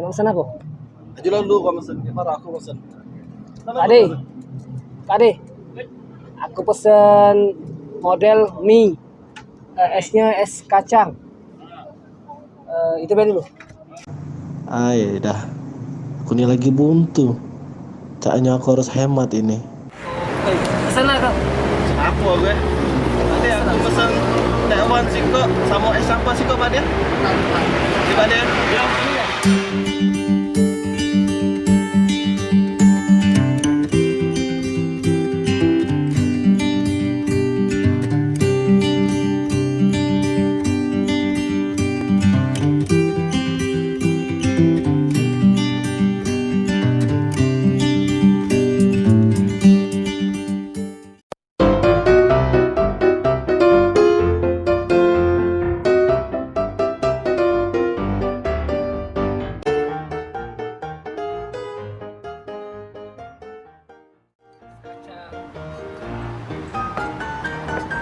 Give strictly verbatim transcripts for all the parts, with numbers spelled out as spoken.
Pesan apa? Aja lalu kau mesen, gimana aku mesen. Pakde, pakde, aku pesen model mie, eh, esnya es kacang. Eh, itu bae dulu. Ai dah, aku ni lagi buntu. Caknyo aku harus hemat ini. Pesan lah, Kak. Apo gue? Tadi aku pesen teh wan sikok samo es apo sikok, Pak Dia? Di Pak Dia? Yo.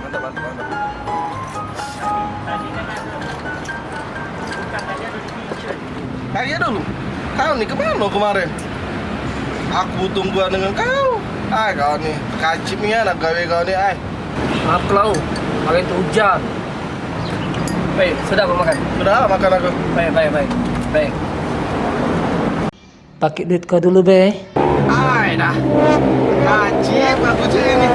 Mantap, mantap, mantap. Kaya dulu. Kau ni kemano kemarin? Aku tungguan dengan kau. Ai, kau ni kacip nian nak gawe kau ni, ai. Maaf, Klau. Kemarin tu hujan. Baik, sudah aku makan. Sudah makan aku. Baik, baik, baik. Baik. Pakai duit kau dulu, be. Ai dah. Kacip aku cik ni.